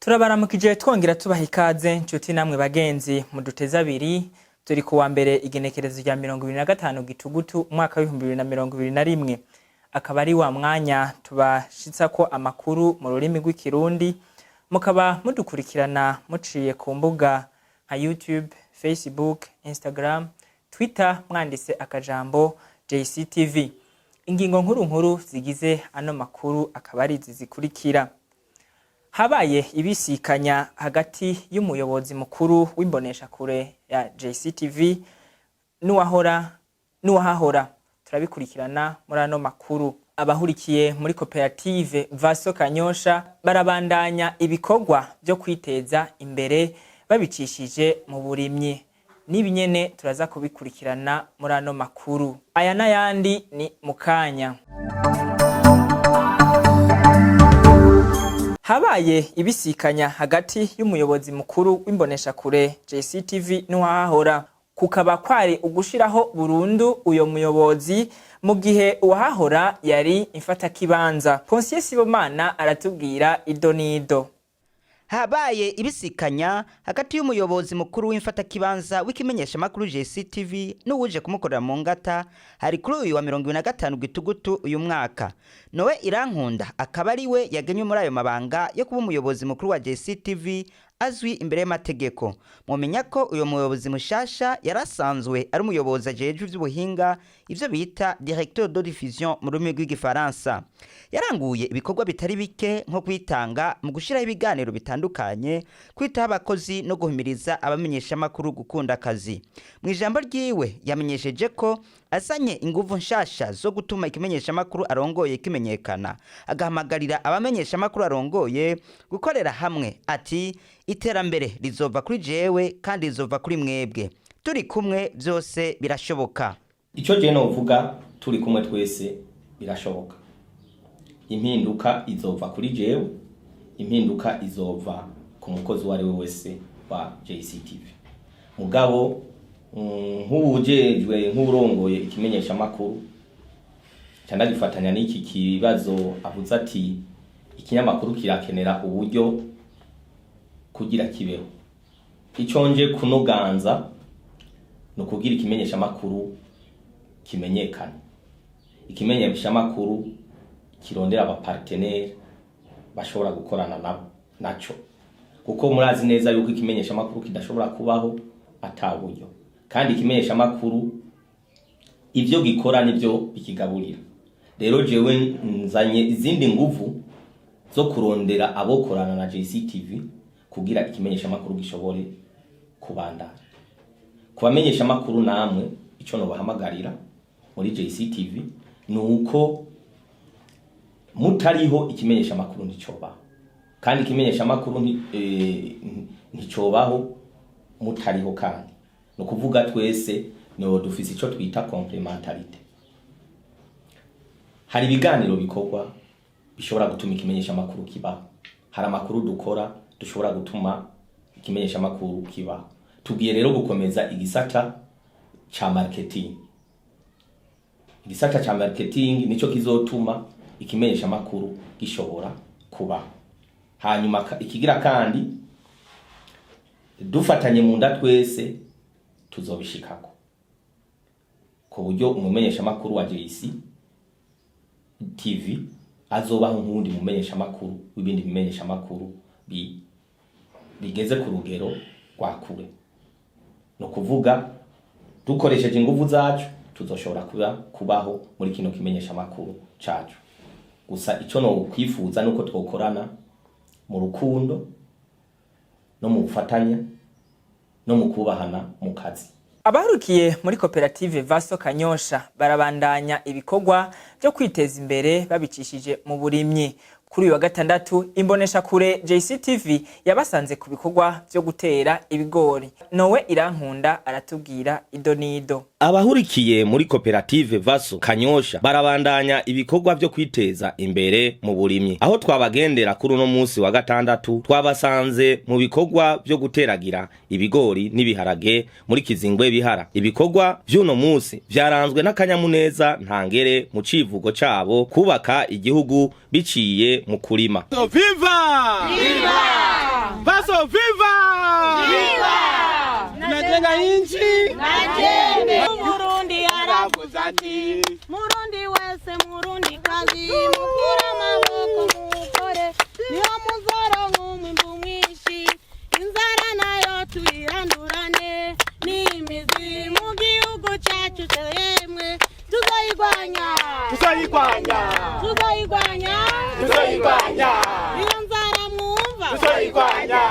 Turabaramukije twongera tubaha ikaze, nshuti namwe bagenzi muduteze abiri. Turi kuwa mbere, igenekerezo rya 25 Gitugutu umwaka w'2021, akaba ari wa mwanya tubashitsako amakuru mu rurimi rw'Ikirundi, mukaba mudukurikirana muciye ku mbuga nka YouTube, Facebook, Instagram, Twitter, mwanditse akajambo JCTV. Ingingo nkuru nkuru zigize ano makuru akaba ari izi zikurikira: Habaye ibisikanya hagati y'umuyobozi mukuru w'imboneshakure ya JCTV n'uwahora n'uwahahora. Turabikurikirana muri ano makuru. Abahurikiye muri koperative Vaso Kanyosha barabandanya ibikorwa byo kwiteza imbere babicishije mu burimyi. N'ibi nyene turaza kubikurikirana muri ano makuru. Aya n'ayandi ni mukanya. Habaye ibisikanya hagati y'umuyobozi mukuru w'imboneshakure JCTV n'uwahahora, kukaba kwari ugushiraho burundu uyo muyobozi mu gihe uwahahora yari imfatakibanza. Ponsier Sibomana aratubwira ido n'ido. Habaye ibisikanya hagati y'umuyobozi mukuru w'imfatakibanza w'ikimenyeshamakuru JCTV n'uwuje kumukorera mu ngata. Hari kuri uyu wa 25 Gitugutu uyu mwaka. Nowe Irankunda akaba ari we yagenywe muri ayo mabanga yo kuba umuyobozi mukuru wa JCTV azwi imbere y'amategeko. Mumenya ko uyu muyobozi mushasha yarasanzwe ari umuyobozi ajejwe ivy'ubuhinga, ivyo bita directeur de diffusion mu rurimi rw'Igifaransa. Yaranguye ibikorwa bitari bike nko kwitanga mu gushiraho ibiganiro bitandukanye, kwitaho abakozi no guhimiriza abamenyeshamakuru gukunda akazi. Mu ijambo ryiwe yamenyesheje ko azanye inguvu nshasha zo gutuma ikimenyeshamakuru arongoye kimenyekana, agahamagarira abamenyeshamakuru arongoye gukorera hamwe. Ati: "Iterambere rizova kuri jewe kandi rizova kuri mwebwe. Turi kumwe byose birashoboka." Icyo jewe novuga, turi kumwe twese birashoboka. Impinduka izova kuri jewe, impinduka izova ku mukozi uwo ari we wese wa JCTV. Mugabo nk'uwujejwe, nk'urongoye ikimenyeshamakuru, ca ndagifatanya n'iki kibazo avuze ati ikinyamakuru kirakenera uburyo kugira kibeho. Ico nje kunoganza ni ukugira ikimenyeshamakuru kimenyekane, ikimenyeshamakuru kirondera aba partenaires bashobora gukorana nabo naco, kuko murazi neza yuko ikimenyeshamakuru kidashobora kubaho ata buryo, kandi ikimenyeshamakuru ivyo gikora nivyo bikigaburira. Rero jewe nzanye izindi nguvu zo kurondera abokorana na JCTV kugira ikimenyeshamakuru gishobore kubandanya. Kubamenyesha amakuru namwe, ico nobahamagarira muri JCTV ni uko mutariho ikimenyesha amakuru nticobaho, kandi ikimenyesha amakuru nticobaho mutariho. Kandi ni ukuvuga twese no dufise ico twita complémentarité. Hari ibiganiro bikorwa bishobora gutuma ikimenyesha amakuru kibaho, hari amakuru dukora dushobora gutuma ikimenyesha amakuru kibaho. Tugiye rero gukomeza igisata ca marketing. Igisata ca marketing nico kizotuma ikimenyesha amakuru gishobora kubaho. Hanyuma ikigira kandi, dufatanye mu nda twese tuzobishikako, ku buryo umumenyesha makuru wa JC TV azobaho nk'uwundi mumenyesha makuru w'ibindi bimenyesha makuru bigeze ku rugero rwa kure. Ni ukuvuga dukoresheje inguvu zacu tuzoshobora kubaho muri kino kimenyesha makuru cacu. Gusa ico no kwifuza nuko twokorana mu rukundo no mu bufatanya no mu kubahana mu kazi. Abaharukiye muri koperative Vaso Kanyosha barabandanya ibikorwa byo kwiteza imbere babicishije mu burimyi. Kuri uyu wa gatandatu imboneshakure JCTV yabasanze ku bikorwa vyo gutera ibigori. Nowe Irankunda aratubwira ido n'ido. Abahurikiye muri koperative Vaso Kanyosha barabandanya ibikorwa vyo kwiteza imbere mu burimyi. Aho twabagendera kuri uno munsi wa gatandatu, twabasanze mu bikorwa vyo guteragira ibigori n'ibiharage muri Kizingwe Bihara. Ibikorwa vy'uno munsi vyaranzwe n'akanyamuneza ntangere mu civugo cabo: kubaka igihugu biciye mu kurima. Viva! Viva! Vaso viva! Viva! Tunajenga nchi Murundi yaravuze ati Murundi wese, Murundi kazi, mukure amaboko mukore, niyo muzoronka umwimbu mwinshi, inzara nayo tuyirandurane n'imizi mu gihugu cyacu. Yemwe, tuzoyigwanya. Tuzoyigwanya. Tuzoyigwanya. Tuzoyigwanya. Iyo nzara mwumva. Tuzoyigwanya.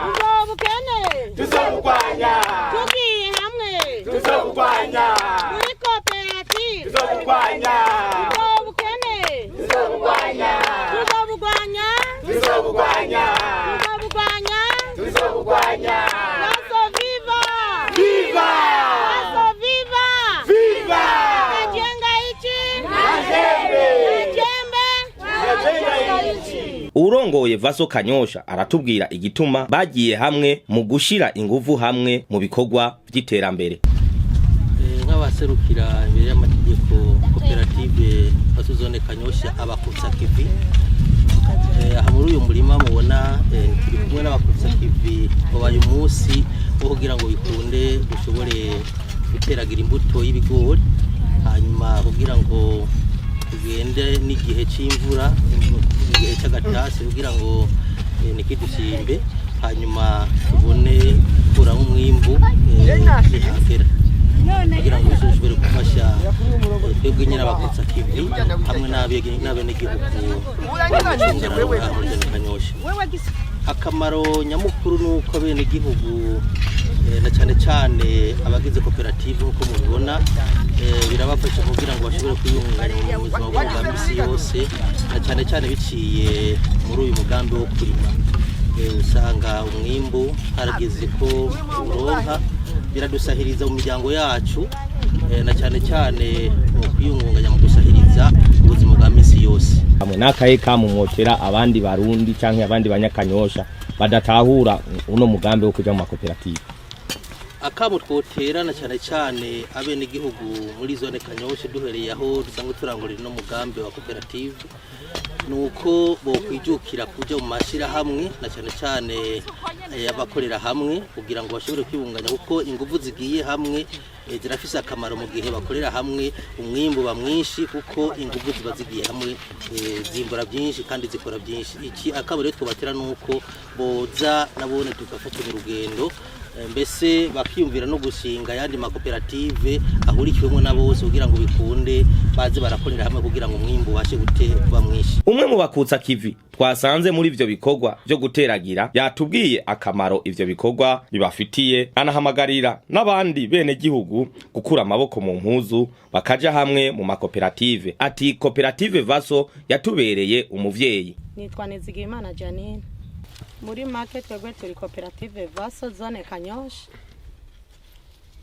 Ubwo bukene. Tuzobugwanya. Tugiye hamwe. Tuzobugwanya. Muri koperative. Tuzobugwanya. Ubwo bukene. Tuzobugwanya. Tuzobugwanya. Tuzobugwanya. Tuzobugwanya. Tuzobugwanya. Vaso viva! Viva! Vaso viva! Viva! Tunajenga nchi. Jembe. Jembe. Tunajenga nchi. Urongoye Vaso Kanyosha aratubwira igituma bagiye hamwe mu gushira inguvu hamwe mu bikorwa vy'iterambere. Nk'abaserukira imbere y'amategeko koperative Vaso zone Kanyosha, abakutsa kivi, aha muri uyu murima mubona, turi kumwe n'abakutsa kivi. Wabaye umunsi wo kugira ngo bikunde dushobore guteragira imbuto y'ibigori, hanyuma kugira ngo tugende n'igihe c'imvura, igihe c'agatasi, kugira ngo ntikidusimbe, hanyuma tubone gukuramo umwimbu nihagera, kugira ngo bishobore gufasha twebwe nyine abakutsa kivi hamwe n'abenegihugu b'imicungararo ngaha muri zone Kanyosha. Akamaro nyamukuru ni uko abenegihugu, na cyane cyane abagize koperative, nk'uko mubibona, birabafasha kugira ngo bashobore kwiyungunganya mu buzima bwabo bwa misi yose, na cyane cyane biciye muri uyu mugambi wo kurima. Usanga umwimbu harageze ko uronka, biradusahiriza mu miryango yacu, na cyane cyane mu kwiyungunganya, mu gusahiriza ubuzima bwa misi yose. Hamwe n'akahe kamumwotera abandi Barundi canke abandi Banyakanyosha badatahura uno mugambi wo kuja mu makoperative? Akamo twoterana cyane cyane abenegihugu muri zone Kanyosha, duhereye aho dusanzwe turangurira no mugambi wa koperative, ni uko bokwijukira kuja mu mashyirahamwe, na cyane cyane abakorera hamwe, kugira ngo bashobore kwibunganya, kuko ingufu zigiye hamwe zirafise akamaro. Mu gihe bakorera hamwe, umwimbu uba mwinshi, kuko ingufu ziba zigiye hamwe, zimbura byinshi kandi zikora byinshi. Iki akamo rero twobatera ni uko boza nabone tugafatanya urugendo, mbese bakiyumvira no gushinga ayandi makoperative ahurikiwemo na bose, kugira ngo bikunde baze barakorera hamwe, kugira ngo umwimbu ubashe kuba mwinshi. Umwe mu bakutsa kivi twasanze muri ivyo bikorwa vyo guteragira yatubwiye akamaro ivyo bikorwa bibafitiye, anahamagarira n'abandi bene gihugu gukura amaboko mu mpuzu bakaja hamwe mu makoperative. Ati: "Koperative Vaso yatubereye umuvyeyi." Nitwa Nizigimana Janine. Muri make, twebwe turi koperative Vaso zone Kanyosha,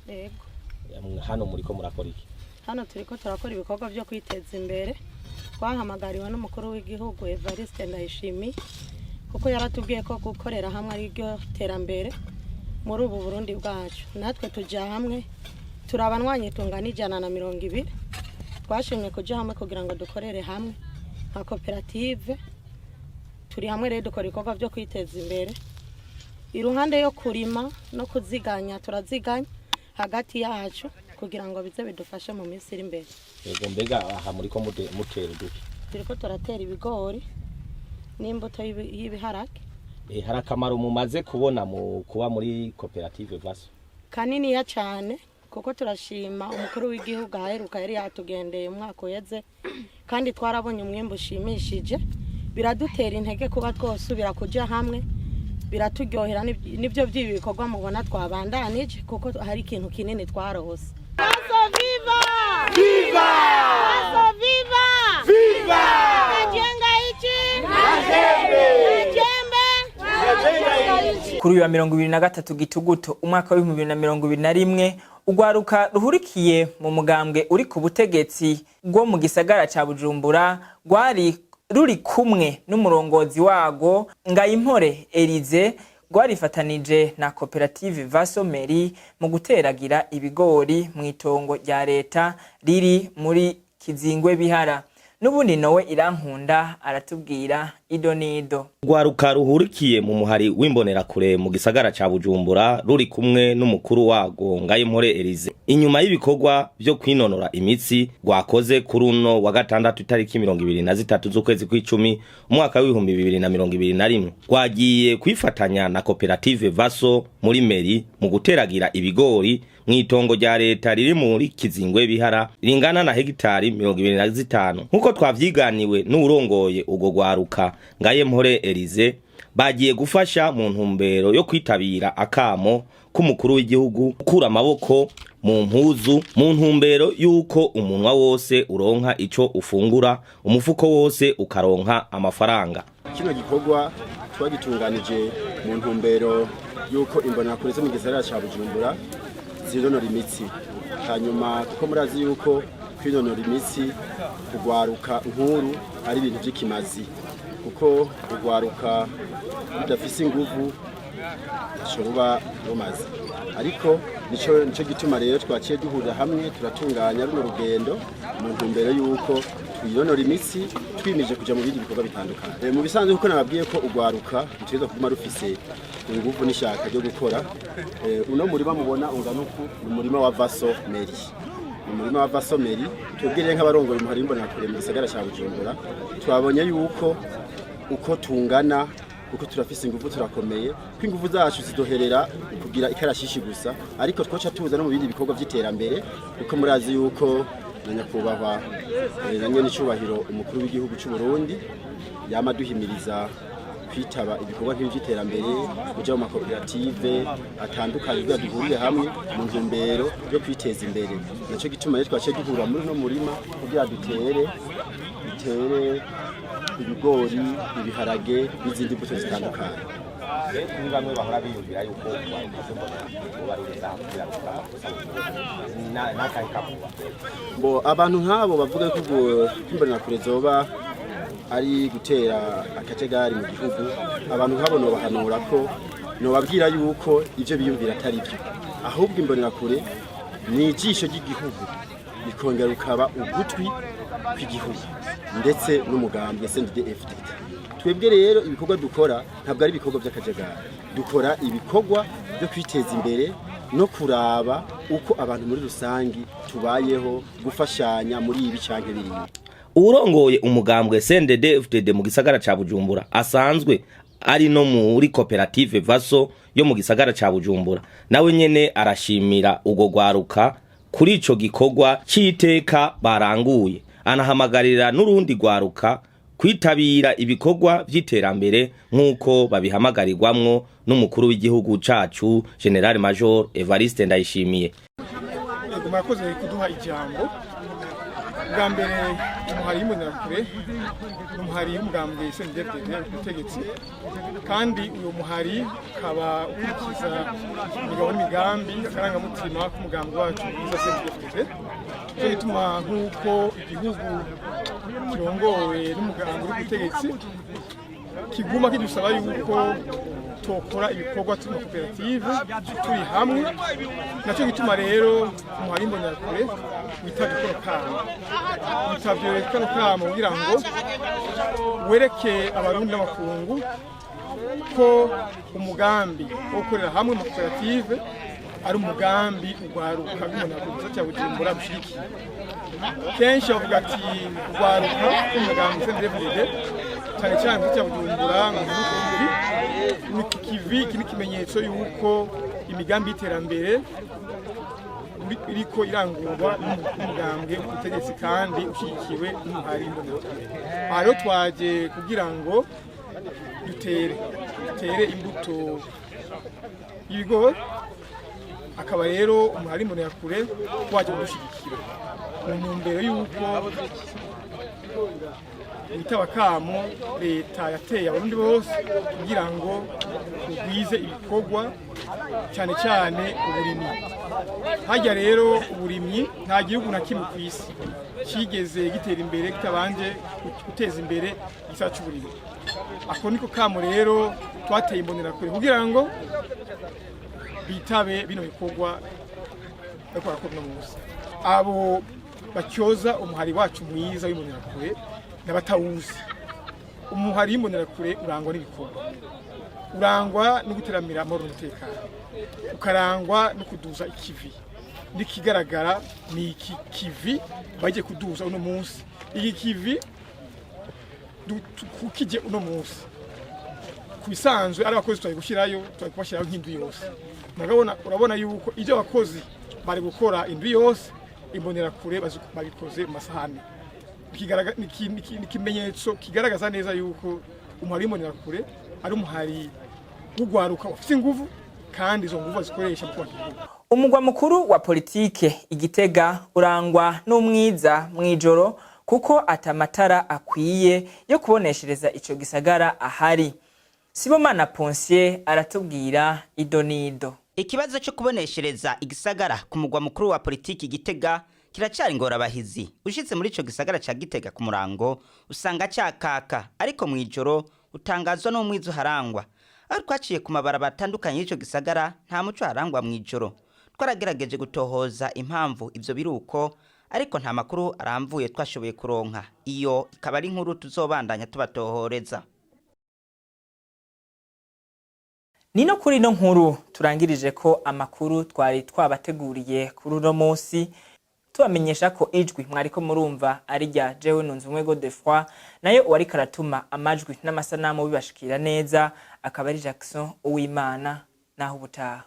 yego. Hano muriko murakora iki? Hano turiko turakora ibikorwa byo kwiteza imbere. Twahamagariwe n'umukuru w'igihugu Evariste Ndayishimiye, kuko yaratubwiye ko gukorera hamwe ari ryo terambere muri ubu Burundi bwacu. Natwe tujya hamwe, turi abanywanyi tungana 120. Twashimye kujya hamwe kugira ngo dukorere hamwe nka koperative. Turi hamwe rero, dukora ibikorwa byo kwiteza imbere. Iruhande yo kurima no kuziganya, turaziganya hagati yacu kugira ngo bize bidufashe mu minsi iri imbere. Yego, mbega aha muriko mutera uduki? Turiko turatera ibigori n'imbuto y'ibiharage. Hari akamaro mumaze kubona mu kuba muri koperative Vaso? Kaniniya cyane, kuko turashima umukuru w'igihugu aheruka yari yatugendeye umwaka uheze, kandi twarabonye umwimbu ushimishije. Biradutera intege kuba twosubira kujya hamwe, biraturyohera. Nibyo by'ibi bikorwa mubona twabandanije, kuko hari ikintu kinini twarose. Vaso viva! Viva! Vaso viva! Viva! Tunajenga nchi. Jembe. Jembe. Tunajenga nchi. Kuri uyu wa 23 Gitugutu umwaka wa 2021, urwaruka ruhurikiye mu mugambwe uri ku butegetsi bwo mu gisagara ca Bujumbura rwari ruri kumwe n'umurongozi wago Ngayimpore Elize, rwarifatanije na koperative Vaso Meri mu guteragira ibigori mu itongo rya leta riri muri Kizingwe Bihara. N'ubundi Nowe Irankunda aratubwira ido n'ido. Rwaruka ruhurikiye mu muhari w'Imbonerakure mu gisagara ca Bujumbura ruri kumwe n'umukuru wago Ngayimpore Elize, inyuma y'ibikorwa vyo kwinonora imitsi rwakoze kuri uno wa gatandatu, itariki 23 z'ukwezi kw'icumi umwaka w'2021, rwagiye kwifatanya na koperative Vaso muri mairie mu guteragira ibigori mw'itongo rya leta riri muri Kizingwe Bihara, ringana na hegitari 25, nk'uko twavyiganiwe n'uwurongoye urwo rwaruka, Ngayempore Elize. Bagiye gufasha mu ntumbero yo kwitabira akamo k'umukuru w'igihugu gukura amaboko mu mpuzu, mu ntumbero y'uko umunwa wose uronka ico ufungura, umufuko wose ukaronka amafaranga. Kino gikorwa twagitunganije mu ntumbero y'uko Imbonerakure zo mu gisagara ca Bujumbura zinonora imitsi. Hanyuma kuko murazi yuko kwinonora imitsi kugwaruka nkuru ari ibintu vy'ikimazi, kuko urwaruka rudafise inguvu ntaco ruba rumaze. Ariko nico gituma rero twaciye duhurira hamwe, turatunganya runo rugendo mu ntumbero y'uko twinonora imitsi, twimije kuja mu bindi bikorwa bitandukanye. Mu bisanzwe, kuko nababwiye ko urwaruka rutegerezwa kuguma rufise inguvu n'ishaka ryo gukora, uno murima mubona ungana uku ni umurima wa Vaso Meri, ni umurima wa Vaso Meri. Twebwe rero nk'abarongoye umuhari w'Imbonerakure mu gisagara ca Bujumbura, twabonye yuko uko tungana, kuko turafise inguvu, turakomeye, ko inguvu zacu zidoherera kugira ikarashishi gusa, ariko twoca tuza no mu bindi bikorwa vy'iterambere, kuko murazi yuko na nyakubahwa na nyene icubahiro umukuru w'igihugu c'u Burundi yama duhimiriza kwitaba ibikorwa nk'ibi vy'iterambere, kuja mu makoperative atandukanye kugira duhurire hamwe mu ntumbero yo kwiteza imbere. Naco gituma rero twaciye duhura muri uno murima kugira dutere ibigori, ibiharage n'izindi mbuto zitandukanye. Kuri bamwe bahora biyumvira yuko urwaruka kugira n'akahe kavuba? Bo abantu nk'abo bavuga ko ubwo Imbonerakure zoba ari gutera akajagari mu gihugu, abantu nk'abo nobahanura ko nobabwira yuko ivyo biyumvira atari byo, ahubwo Imbonerakure ni ijisho ry'igihugu, rikongera rukaba ugutwi kw'igihugu ndetse n'umugambi CNDD-FDD. Twebwe rero ibikorwa dukora ntabwo ari ibikorwa by'akajagari, dukora ibikorwa byo kwiteza imbere no kuraba uko abantu muri rusangi tubayeho, gufashanya muri ibi canke biriya. Uwurongoye umugambwe CNDD FDD mu gisagara ca Bujumbura, asanzwe ari no muri koperative Vaso yo mu gisagara ca Bujumbura, nawe nyene arashimira urwo rwaruka kuri ico gikorwa c'iteka baranguye, anahamagarira n'urundi rwaruka kwitabira ibikorwa vy'iterambere nk'uko babihamagarirwamwo n'umukuru w'igihugu cacu, General Major Evariste Ndayishimiye. Yego, murakoze kuduha ijambo. Bwa mbere, umuhari w'Imbonerakure ni umuhari w'umugambwe CNDD-FDD ubutegetsi, kandi uyu muhari ukaba ukurikiza imigabo n'imigambi, akarangamutima k'umugambwe wacu mwiza CNDD-FDD. Nicyo gituma nk'uko igihugu kirongowe n'umugambwe uri ku butegetsi kiguma kidusaba yuko tokora ibikorwa turi mu koperative, turi hamwe. Nacyo gituma rero umuhari Imbonerakure witabye kano kamo, witabye kano kamo kugira ngo wereke Abarundi n'amakungu ko umugambi wo gukorera hamwe mu koperative ari umugambi urwaruka rw'Imbonerakure cya Bujumbura rushigikiye. Kenshi bavuga ati urwaruka rw'umugambi CNDD-FDD, cyane cyane mu cya Bujumbura, ngo ni kivi. Iki ni ikimenyetso y'uko imigambi y'iterambere iriko irangurwa n'umugambwe ubutegetsi kandi ushyigikiwe n'umuhari Imbonerakure. Aha rero twaje kugira ngo dutere imbuto y'ibigori, akaba rero umuhari Imbonerakure waje kudushyigikira mu ntumbero y'uko witaba kamo leta yateye Abarundi bose kugira ngo tugwize ibikorwa, cyane cyane uburimyi. Hajya rero uburimyi, nta gihugu na kimwe ku isi kigeze gitera imbere kitabanje guteza imbere igisata c'uburimyi. Ako niko kamo rero twateye Imbonerakure kugira ngo bitabe bino bikorwa bariko barakora uno munsi. Abo Batyoza umuhari wacu mwiza w'Imbonerakure n'abatawuzi. Umuhari w'Imbonerakure urangwa n'ibikorwa, urangwa no guteramira amahoro n'umutekano, ukarangwa no kuduza ikivi. N'ikigaragara ni iki kivi bagiye kuduza uno munsi. Iki kivi kukije uno munsi, ku bisanzwe ari abakozi twari gushyirayo, twari kubashyirayo nk'indwi yose. Murabona, urabona yuko ibyo abakozi bari gukora indwi yose, Imbonerakure babikoze mu masaha 4. Ni ikimenyetso kigaragaza neza yuko umuhari w'Imbonerakure ari umuhari w'ugwaruka ufite inguvu, kandi izo nguvu bazikoresha mu kubaka igihugu. Umugwa mukuru wa politike Igitega urangwa n'umwiza mw'ijoro kuko atamatara akwiye yo kuboneshereza ico gisagara ahari. Sibomana Ponsier aratubwira idonido. Ikibazo cyo kuboneshereza igisagara ku mugwa mukuru wa politiki Gitega kiracari ingorabahizi. Ushitse muri ico gisagara ca Gitega ku murango usanga cakaka, ariko mw'ijoro utangazwa n'umwiza uharangwa. Aho twaciye ku mabarabara atandukanye y'ico gisagara, nta muco harangwa mw'ijoro. Twaragerageje gutohoza impamvu ivyo biri uko, ariko nta makuru aramvuye twashoboye kuronka. Iyo ikaba ari inkuru tuzobandanya tubatohoreza. Ni no kuri ino nkuru turangirije ko amakuru twari twabateguriye kuri uno munsi, tubamenyesha ko ijwi mwariko murumva ari rya jewe Nunzumwe Godefroid, nayo uwariko aratuma amajwi n'amasanamu bibashikira neza akaba ari Jackson Uwimana. Naho ubutaha.